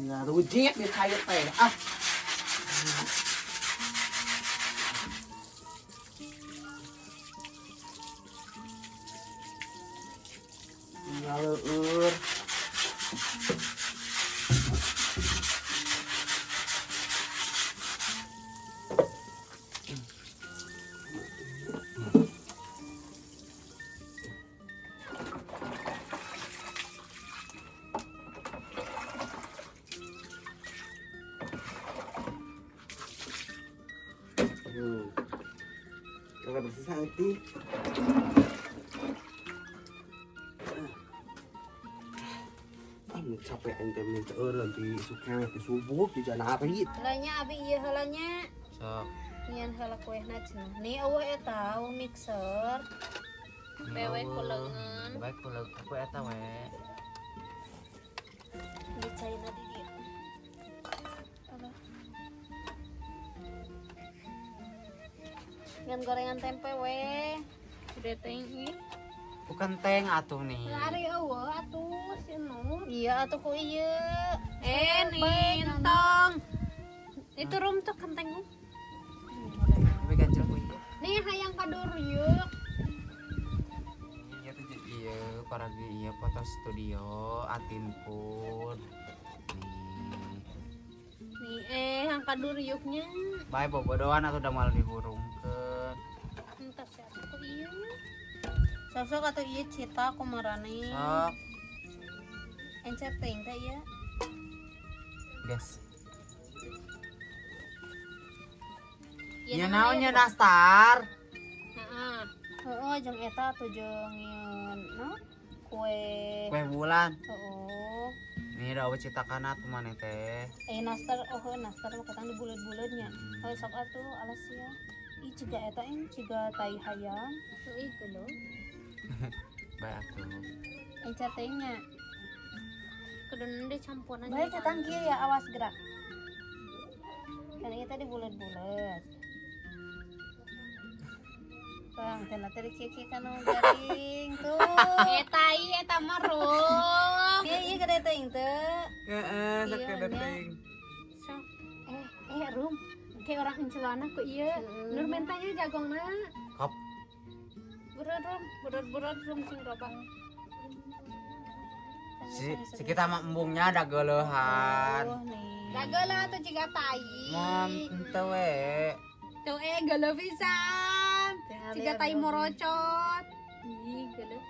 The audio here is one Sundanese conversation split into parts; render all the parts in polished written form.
Ngarujit di cai teh. Ah. Ngaleur. Hmm. Kalau bersih santi. Ah, capek ente minta eureun di sukewe di subuh di janari. Heulanya abi ieu heulanya. Sok. Nyian heula kuehna cenah. Nih eueuh eta eueuh mixer. Bewe ku leungeun. Baik ku aku eta we. Di caina di dieu. Alah. Ngan gorengan tempe we. Udah teh ih. Bukan teng atuh nih. Lari eueuh atuh si Nur. Iya atuh ku ieu. Eh, nintong. Itu rum tuh kenteng. Tapi ganjel ku ieu. Nih hayang kaduriuk. Iya tuh ieu paragi ieu foto studio Atin pun. Nih. Nih yang kaduriuknya. Bae bobodohan atuh udah malah dihurungkeun. Entar siapa ku ieu. Sok-sok atuh ieu cita kumarane. Sok, Encer teuing teh ieu. guys. Ya naon nya nastar? Heeh. Heeh, jeung eta atuh jeung ieu naon? Kue. Kue bulan. Heeh. Nih da citakan atuh maneh teh. Eh nastar, oh heuh, nastar mah ketang dibuleut-buleutnya. Heuh sok atuh alas ya. Ih ciga eta ing ciga tai hayam. Ih, geuleuh. Bae atuh. Encer teuing nya. Kuduna dicampuran. Bae ketang kieu ya awas gerak. Kan ieu tadi buleut-buleut. Bang, teh teh kieu-kieu kana garing tuh. Eh tai eta mah rum. Kieu ieu gede teuing teu. Heeh, sakedeu teuing. Sok. Eh, eh rum. Kayak orang encelana ku ieu. Nur mentanya jagongna. Kop. Berat rum, berat-berat rum sing robah. Si, si kita mah embungnya ada geleuhan. Oh, nih. Dagelah atuh jiga tai. Mom, henteu we. Tuh geuleuh pisan. Jiga tai morocot. Ih, geuleuh.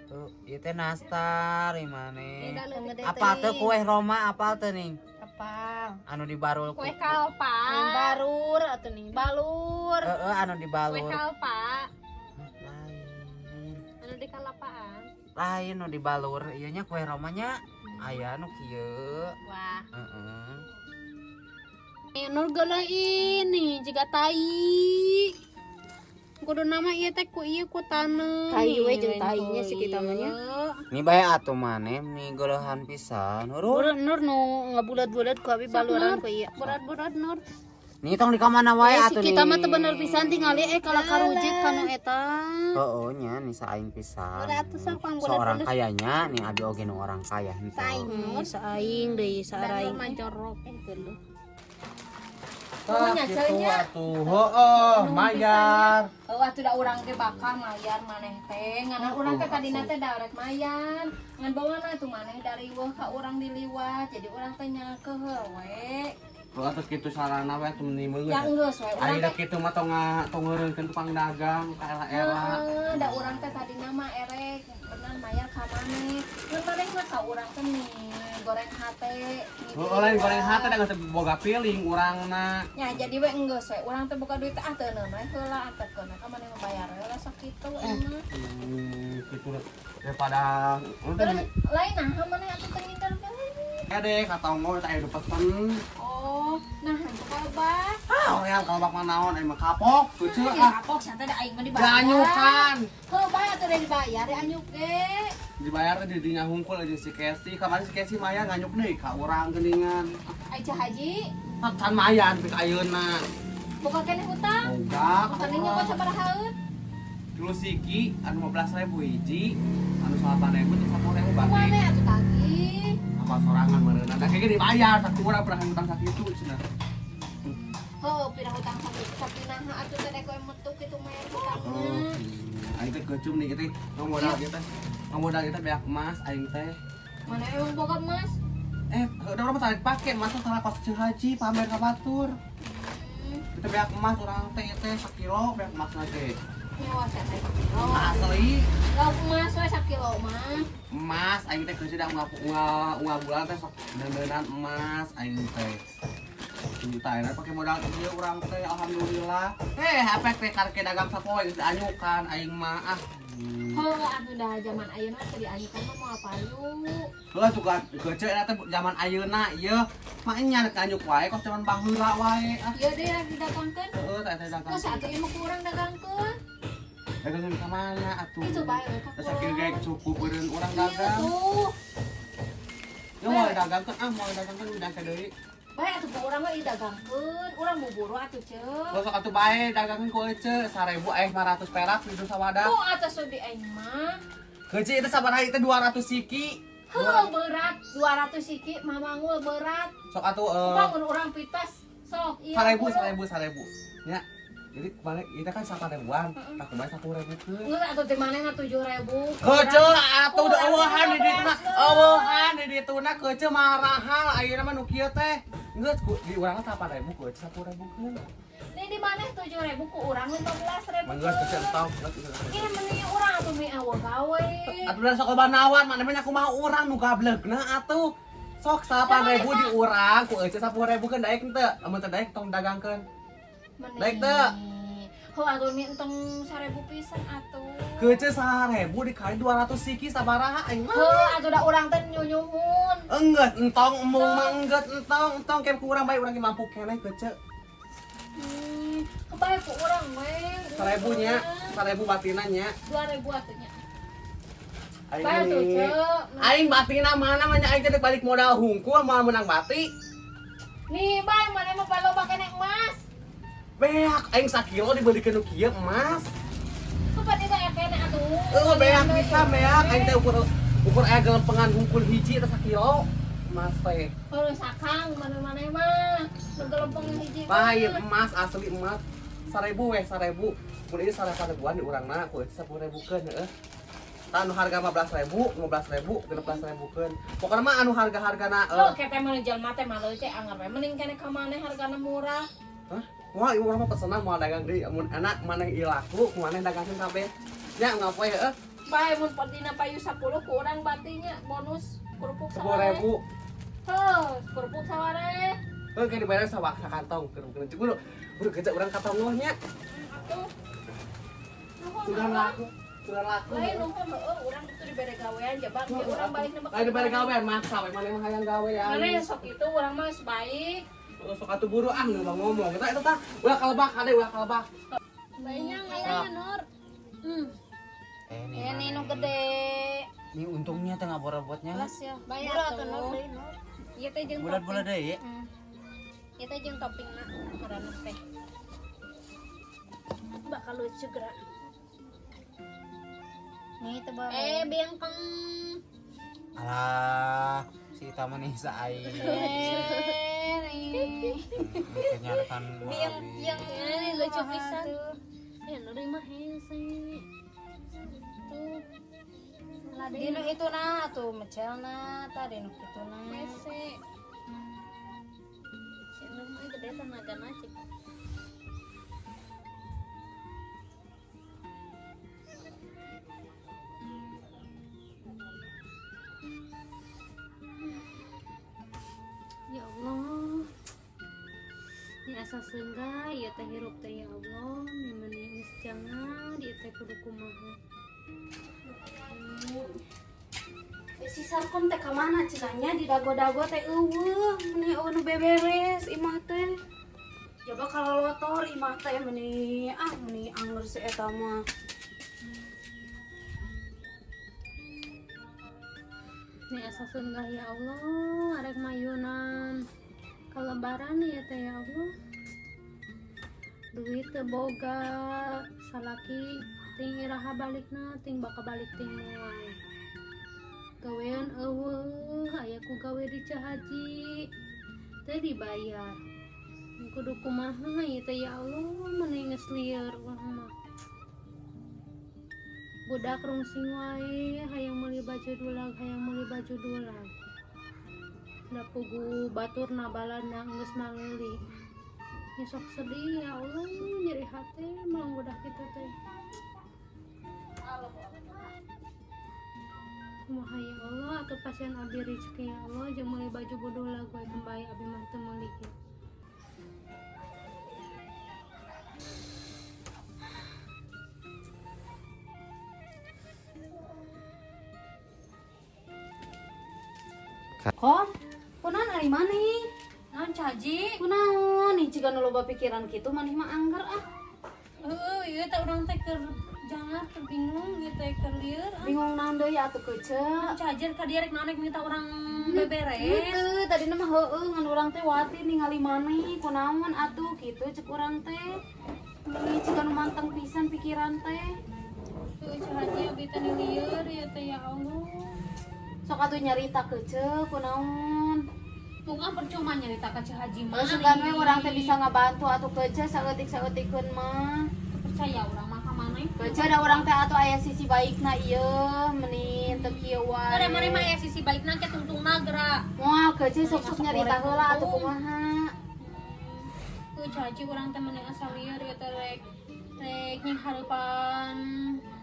Tuh, ieu teh nastar ieu maneh. Gede Apa teu teuing. kue Roma apal teu ning? Apal. Anu dibarul Kue kalpa. Anu barur atuh nih, balur. Heeh, anu Kue dibalur. kalpa. Lain. Anu di kalapaan. Lain nu dibalur, ieu nya kue Romanya aya nu kieu. Wah. Heeh. Eh, Nur geuleuh ini jiga tai. Kudu nama ieu teh ku ieu ku taneuh. Tai we jeung tainya si kita mah nya. Ni bae atuh maneh mi geuleuhan pisan. Huruf. Nur nur nu ngabulat-bulat ku abi baluran ku ieu. Berat-berat Nur. Nih tong di kamana wae Eh, si atuh kita nih. mah teu bener pisan tingali kalau karujit kanu eta. Heeh nya nih saing pisan. Udah atuh sok pang Seorang kayanya nih abi oge nu orang kaya henteu. Saing Nur. Saing deui Dan Nur saaraing. majorok geuleuh. Tah kitu atuh. Heeh, mayar. Oh, atuh da urang ge bakal mayar maneh teh. Ngan urang teh tadina teh da rek mayar. Ngan bawana tuh maneh dari weuh ka urang diliwat. Jadi urang teh nyangkeuh we. Lu atuh kitu sarana we atuh meni meungeut. Ya geus we urang Ari da teh. kitu mah tong tong ngeureunkeun tukang dagang ka era-era. Heeh, da urang teh tadina mah erek bener mayar ka maneh. Ngan maneh mah ka urang teh nih goreng hate. Heeh, lain goreng hate da geus boga piling urangna. Ya jadi we geus we urang teh boga duit teh ah teu neun we heula antepkeun ka maneh mah bayar heula sakitu emang. Kitu daripada Terus lain nah maneh atuh teu ngindar piling. Ede ka tonggo teh aya nu pesen. Oh, nah kalbak. Ah, hoream kalbak mah naon aya mah kapok keuceu ah. Kapok santai da aing mah dibayar. Dianyukan. Heuh bae atuh da dibayar di anyuk ge. Dibayar teh di dinya hungkul aja si Kesi. Kamari si Kesi maya nganyuk deui ka urang geuningan. Ai Cah Haji, Can mayan pik ayeuna. boga keneh hutang. Boga ka Tadinya urang. kok sabaraha haeun? 3 10 siki anu 15.000 hiji, anu 8.000 jeung 10.000 bagi. Mana atuh tagih? Apa sorangan meureunna. Da kayak dibayar saku urang pernah hutang sakitu cenah. Heuh, pindah hutang sakitu tapi naha atuh teh koe metu kitu mayar hutangna. Aing teh kecum nih teh, modal ieu teh. Modal ieu teh beak emas aing teh. Mana emang boga emas? Udah urang mah tarik pake emas teh salah kos haji pamer ka batur. Kita beak emas urang teh ieu teh sakilo beak emas lagi. Nyawa sia teh sakilo. Asli. Lauk emas we sakilo mah. Emas aing teh geus da unggal bulan teh sok deunan emas aing teh. Juta enak pakai modal ieu urang teh alhamdulillah. Efek teh karke dagang sapoe geus dianyukan aing mah ah. Heuh atuh dah zaman ayeuna teh dianyukan mah moal payu. Heuh tuh gece eta teh zaman ayeuna ieu mah nya rek anyuk wae kos zaman baheula wae ah. Ieu deui rek didagangkeun. Heuh teh dagangkeun. Geus atuh ieu mah ku urang dagangkeun. Dagangkeun ka mana atuh? Itu bae we ka. Sakieu ge cukup beureun urang dagang. Ieu tuh. Ieu moal dagangkeun ah, moal dagangkeun udah ka deui. Bae atuh ku urang mah ieu dagangkeun, urang buburu atuh ceu. Sok atuh bae dagangkeun ku ece 1000 500 perak di sawadah. Tuh atuh sudi aing mah. Gece itu sabaraha ieu teh 200 siki. Heuh berat 200 siki mamangul berat. Sok atuh bangun urang pitas sok ieu. 1000 1000. Nya. Jadi kemarin kita kan 8.000-an, aku bayar 10.000 keun. Geus atuh teh manehna 7.000. Kece atuh da eueuhan di dituna. Eueuhan di dituna kece marahal ayeuna mah nu kieu teh. Geus di urang 8.000 ku 10.000 keun. Nih di maneh 7.000 ku urang 15.000. Geus kece entong. Ih meni urang atuh mi awe gawe. Atuh da sok banawan maneh mah kumaha urang nu gablegna atuh. Sok 8.000 di urang ku ece 10.000 keun daek henteu. Amun teu daek tong dagangkeun. Daek teu. Heuh atuh mi entong 1.000 pisan atuh. Kece 1.000 dikali 200 siki sabaraha aing mah. Heuh atuh da urang teh nyunyuhun. Enggeus entong embung mah enggeus entong entong kem ku urang bae urang ge mampu keneh kece. Kebae ku urang we. 1.000 nya, 1.000 batina nya. 2.000 atuh nya. Bae atuh ceu. Aing batina mana mah nya aing teh balik modal hungkul moal menang bati. Nih bae maneh mah loba keneh emas. Beak aing sakilo dibelikeun nu kieu emas. Kapan itu aya keneh atuh. Heuh beak pisan beak aing teh ukur aya gelempengan hungkul hiji eta sakilo emas teh. Heuh sakang maneh-maneh mah nu gelempeng hiji. Lain emas asli emas. 1000 weh 1000. Mun ieu 100.000-an di urangna ku 10.000 keun heuh. Tah anu harga 15.000, 15.000, 16.000 keun. Pokona mah anu harga-hargana heuh kete mah jelema teh mah teh anggap we mending keneh ka maneh hargana murah. Hah? Wah, ieu urang mah pesenan moal dagang deui amun enak maneh ieu laku, ku maneh dagangkeun kabeh. Nya ngapoe heuh. Bae mun dina payu 10 ku urang batinya bonus kerupuk sawareh. 10.000. Heuh, kerupuk sawareh. Heuh kayak dibayar sawak sakantong kerupuk. Buru, buru kerja urang ka tonggoh nya. Atuh. Sudah laku, sudah laku. Lain nuhun heuh urang itu dibere gawean jabang ge urang balik na. Lain dibere gawean maksa we maneh mah hayang gawean. Maneh sok itu urang mah geus baik. Sok atuh buru ah nu ngomong. Eta eta tah ulah kalebak kade ulah kalebak. Banyak aya Nur. Ini nu gede. Ini untungnya teh ngaborobotnya. Kelas ya. Bayar atuh Nur deui Nur. Ieu teh jeung bulat-bulat deui. Ieu teh jeung toppingna ngaranna teh. Bakal lucu gerak. Nih teh bae. Biangkeng. Alah, si Ita mah nih saai. Kenyataan yang ini lucu pisan. Ya Nur mah hese. Tuh. Dinu itu nah tuh mecelna tah dinu kitu nah. Hese. Si Nur mah gede tenagana cik. Ya Allah. Ini asa sengga ieu teh hirup teh ya Allah, meni geus jangan ieu teh kudu kumaha. Si Sarkom teh ka mana cenah di dago-dago teh eueuh meni eueuh nu beberes imah teh. Coba kalau lotor imah teh meni ah meni angger si eta mah. Ini asa senggah ya Allah, arek mayunan kalebaran ya teh ya Allah. Duit teu boga, salaki Ting iraha balikna, ting bakal balik ting moal. Gawean eueuh, aya ku gawe di Cahaji. Teu dibayar. Kudu kumaha ieu teh ya Allah, meni geus lieur urang mah. Budak rungsing wae, hayang meuli baju dulag, hayang meuli baju dulag. Da pugu baturna baladna geus mangeuli. Ya sok sedih ya Allah, nyeri hati melang budak kitu teh. Kumaha ya Allah, atuh pasihan abdi rezeki ya Allah, jeung meuli baju budulag wae kembali abdi mah teu meuli ge. Kom, kunaon ari maneh? Naon Cahaji? Kunaon nih ciga nu loba pikiran kitu maneh mah angger ah. Heueuh, ieu teh urang teh keur jangan keur bingung ieu teh keur lieur. Ah. Bingung naon deui atuh kece. Cahaji ka dieu rek naon rek minta urang beberes. Heueuh, tadina mah heueuh ngan urang teh wati ningali maneh kunaon atuh kitu cek urang teh. Nih ciga nu manteng pisan pikiran teh. Heueuh Cahaji abdi teh lieur ieu teh ya Allah. Sok atuh nyarita kece kunaon. Tunggu percuma nyarita ka Cahaji mah. Sugan we urang teh bisa ngabantu atuh kece saeutik-saeutikeun mah. Teu percaya urang mah ka maneh. Kece da urang teh atuh aya sisi baikna ieu meni teu kieu wae. Ada maneh mah aya sisi baikna ke tungtungna geura. Moal kece sok-sok nyarita heula atuh kumaha. Heueuh Cahaji urang teh meni asa lieur ieu teh rek rek nyinghareupan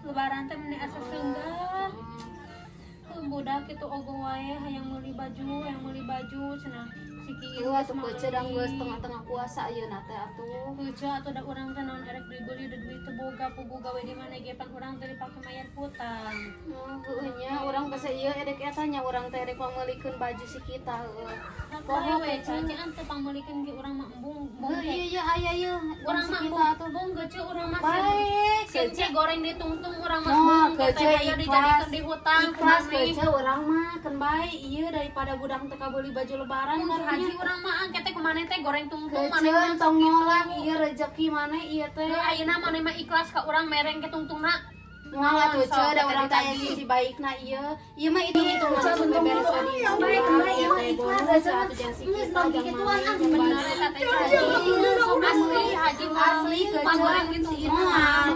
lebaran teh meni asa seunggah. Budak itu ogo wae hayang meuli baju, hayang meuli baju cenah si kieu. Ieu atuh kece da geus tengah-tengah puasa ayeuna teh atuh. Kece atuh da urang teh naon erek dibeli da duit teu boga pugu gawe di mana ge pan urang teh dipake mayar hutang. Heueuh nya urang basa ieu edek eta nya urang teh edek pameulikeun baju si kita heueuh. Poho we Cahaji an teu pameulikeun ge urang mah embung. Heuh ieu ieu aya ieu. Urang mah kita atuh embung gece urang mah. Baik, kece goreng ditungtung urang mah embung kece dijadikeun di hutang. Ikhlas kece urang mah keun bae ieu daripada budak teh kabeuli baju lebaran karunya. Haji urang mah angke teh kumaneh teh goreng tungtung maneh mah tong nolak ieu rezeki maneh ieu teh. Heuh ayeuna maneh mah ikhlas ka urang mereng ke tungtungna. Moal atuh ce da urang teh aya sisi baikna ieu. Ieu mah hitung-hitung langsung beberes tadi. Baik bae ieu mah ikhlas geus tong kikituan ah bener eta teh Haji. Asli Haji asli kece goreng ditungtung.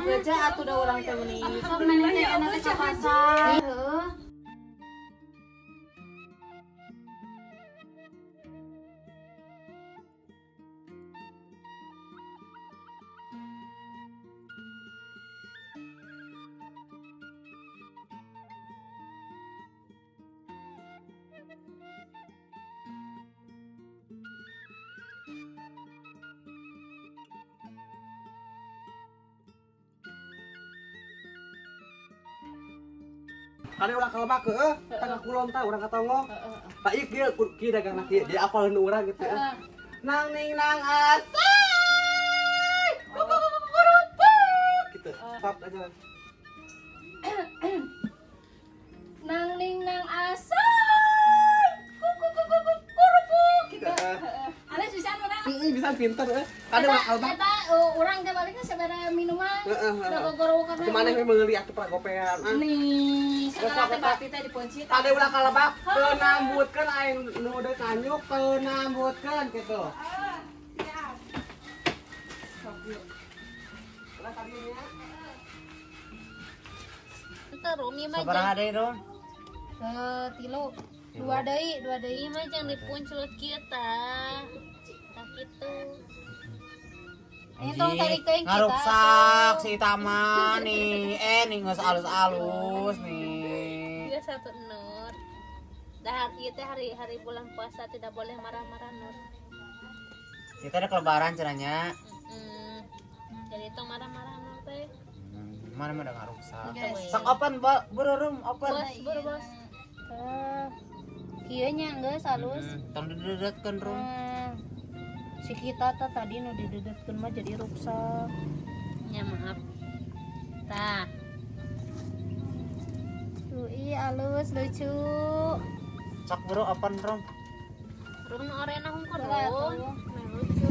Kece atuh da urang teh meuni. Sok maneh teh enak ka pasar. Heuh. Kali urang ka lebak heueuh, tangga kulon tah urang ka tonggoh. Tah ieu kieu kieu dagangna kieu, dia apal nu urang gitu. Nang ning nang asai. Kuku-kuku-kerupuk gitu. Stop aja. Nang ning nang asai. Kuku-kuku-kerupuk gitu. Alus bisa urang. Heeh, bisa pinter heuh. Kali urang ka lebak. Eta urang teh balikna sabaraha minuman. Heeh. Gogorowokan. Kumaneh we meuli atuh pragopean. Nih, sekarang teh bati teh dipunci. Kade ulah ka lebak, teu nambutkeun aing nu deuk kanyuk teu nambutkeun kitu. Siap. Sok yuk. Ulah ka dieu nya. Teu Rum ieu mah. Sabaraha deui Rum? Tilu. Dua deui, dua deui mah jangan dipuncelut kieu tah. Tah kitu. Anjing, ngaruksak si Tama nih. Nih geus alus-alus nih. 3 1 Nur. Dah ieu teh hari-hari bulan puasa tidak boleh marah-marah Nur. Kita ada kelebaran cenanya. Jadi tong marah-marah Nur teh. Mana mah udah ngaruksak. Sok open buru Rum, open. Bos, buru bos. Tah. Kieu nya geus alus. Tong didedetkeun Rum. Si kita teh tadi nu didedetkeun mah jadi ruksak. Ya maaf. Tah. Tuh ih alus lucu. Sok buru open Rum. Rum nu orena hungkul Rum. Lucu.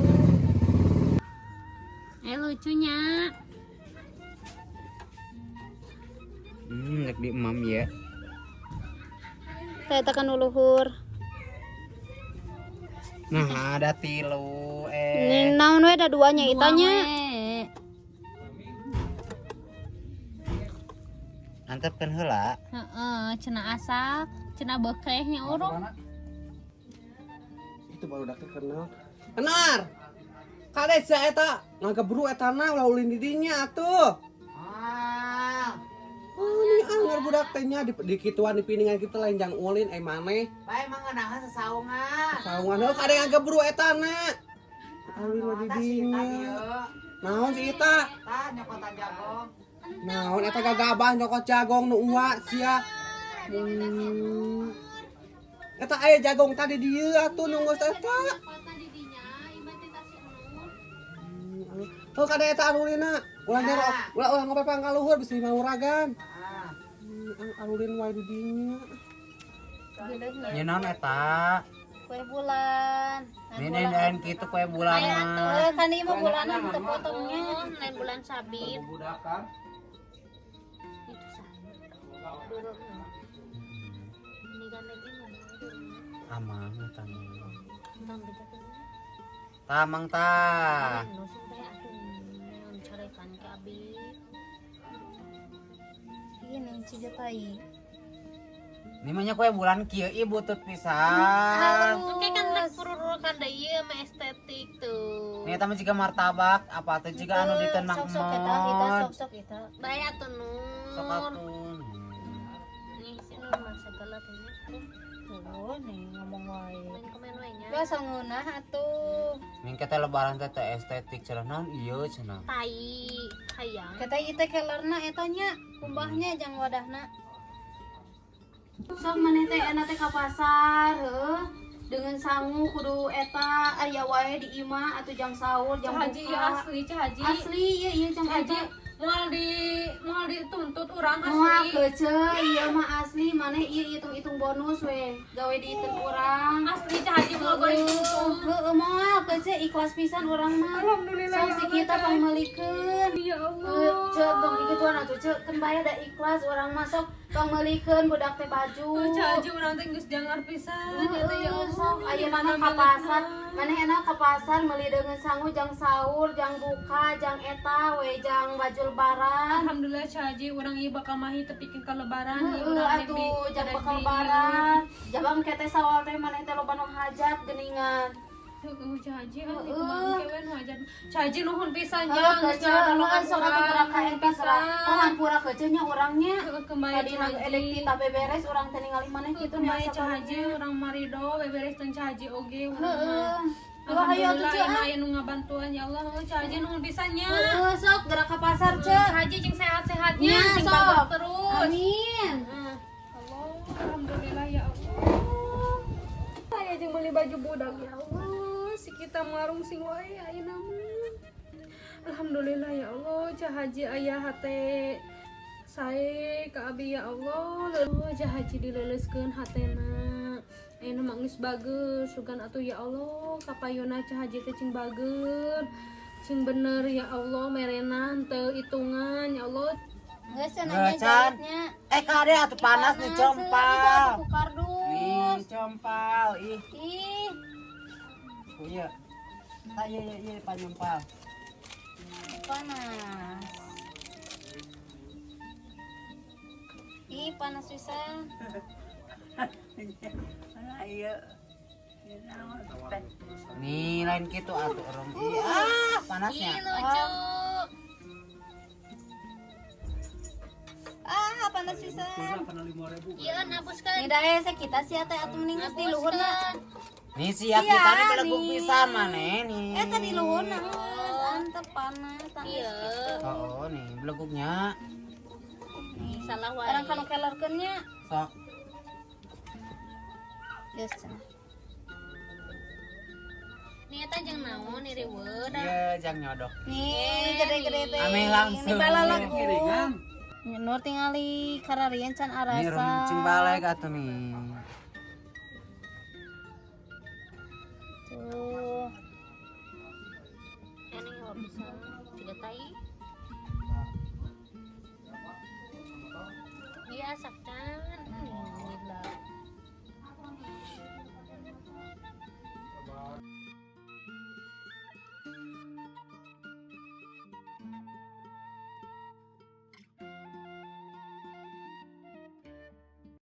Lucunya. Rek di emam ya. Teh eta kan luhur. Nah, ada tilu Ini naon we da duanya itanya. Antepkeun heula. Heeh, cenah asak, cenah bekehnya urung. Itu baru dak kenal. Benar. Kade sia eta ngagebru etana ulah ulin di dinya atuh. Ah. Oh, ini anggar budak teh nya di kituan di piningan kita lain jang ulin eh maneh. Bae emang ngeunaheun sasaungan. Saungan heuh kade ngagebru etana. Ulin mah di dinya. Naon si Ita? Tah nyokotan jagong. Naon eta gagabah nyokot jagong nu uwa sia. Eta aya jagong tadi dieu atuh nunggu eta. Tuh kada eta arulina. Ulah jero, ulah ulah ngopepang ka luhur bisi mauragan. Arulin wae di dinya. Nya naon eta? Kue bulan. Ini kitu kue bulan mah. Kan ieu mah bulanan teu potongnya. Lain bulan sabit. Budakan. Itu sama. Dorong. Ini gandeng ini. Amang eta mah. Tentang bejakeun. Tamang tah. Nu teh atuh neon carekan ka abi. Iya nih ciga tai. Ini mah nya kue bulan kieu ieu butut pisan. Oke kan rek purur kan da ieu mah estetik tuh. Ini eta mah jiga martabak, apa tuh jiga anu ditenang Sok-sok eta, kita sok-sok eta. Bae atuh Nur. Sok atuh. Nih si Nur mah segala teh nya. Tuh nih ngomong wae. Main komen wae nya. Biasa ngeunah atuh. Ming kata lebaran teh teh estetik cenah naon ieu cenah. Tai hayang. Kata ieu teh kelerna eta nya, kumbahnya jang wadahna. Sok maneh teh enak teh ka pasar heuh. Dengan sangu kudu eta aya wae di imah atuh jang sahur jang Haji buka. ya asli Cah Haji. Asli ieu ieu jang Haji eta. moal dituntut urang Moal asli. kece ieu mah asli maneh ieu hitung-hitung bonus we gawe diiteun urang. Asli Cah Haji moal goreng tuntut. Heueuh moal kece ikhlas pisan urang mah. Alhamdulillah. Sok si kita pangmeulikeun. Ya Allah. Cek tong gituan atuh cek keun bae da ikhlas urang mah sok pangmeulikeun budak teh baju. Cah Haji urang teh geus jangar pisan. Ya Allah. Sok aya mana ka pasar, maneh enak ka pasar meuli deungeun sangu jang sahur, jang buka, jang eta we jang baju lebaran. Alhamdulillah Cah Haji urang ieu bakal mahi tepikeun ka lebaran. Ieu Heeh urang atuh jang bakal lebaran. Jabang kete sawal teh maneh teh loba nu hajat geuningan. Heeh Cah Haji ah kumaha we nu hajat. Cah Haji nuhun pisan Heuh jang kece heuh sok atuh gerak ka eta gerak. Hampura kece nya urangnya. Heeh kembali Tadi Cah nang Haji. elek kita beberes urang teh ningali maneh kitu Kembali Cah Haji urang marido beberes teh Cah Haji oge urang. Heeh. Wah hayu atuh Alhamdulillah ceu. aya aya nu ngabantuan ya Allah. Cah Haji nuhun pisan nya. Heeh sok gerak ka pasar ceu. Cah Haji cing sehat-sehatnya, Nya, cing sok. bagus terus. Amin. Allah, alhamdulillah ya Allah. Saya jeung beli baju budak ya Allah. Si kita marung sing wae ayeuna mah. Alhamdulillah ya Allah, Cah Haji aya hate sae ka abi ya Allah. Leuh Cah Haji dileuleuskeun hatena. Ayeuna mah geus bagus, sugan atuh ya Allah, kapayuna Cah Haji teh cing bager. Cing bener ya Allah, merena teu hitungan ya Allah. Geus cenah Geus, Can. jahitnya. Eh kade atuh panas nih compal. Ku kardus. Nih compal ih. Ih, Iya. Tah ieu ieu ieu panyompal. panas. Ih, panas pisan. Nih lain kitu atuh urang. Ih, ah panasnya. Ih lucu. Ah, panas pisan. Ieu nabuskeun. Nih dae kita sia teh atuh mending geus di luhurna. Nih siap kita nih beleguk pisan maneh nih. Eta di luhurna geus antep panas tangis Iya. gitu. Oh, nih beleguknya. Nih salah wae. Orang kanu kelerkeun nya. Sok. Geus cenah. Nih eta jeung naon nih riweuh da. Iya, jang nyodok. Nih gede-gede teh. Ame langsung. Ini balalaku. Nur tingali kararian can arasa. Nih runcing balik atuh nih. Tuh. Eneng nggak bisa. Tidak tai. Asak.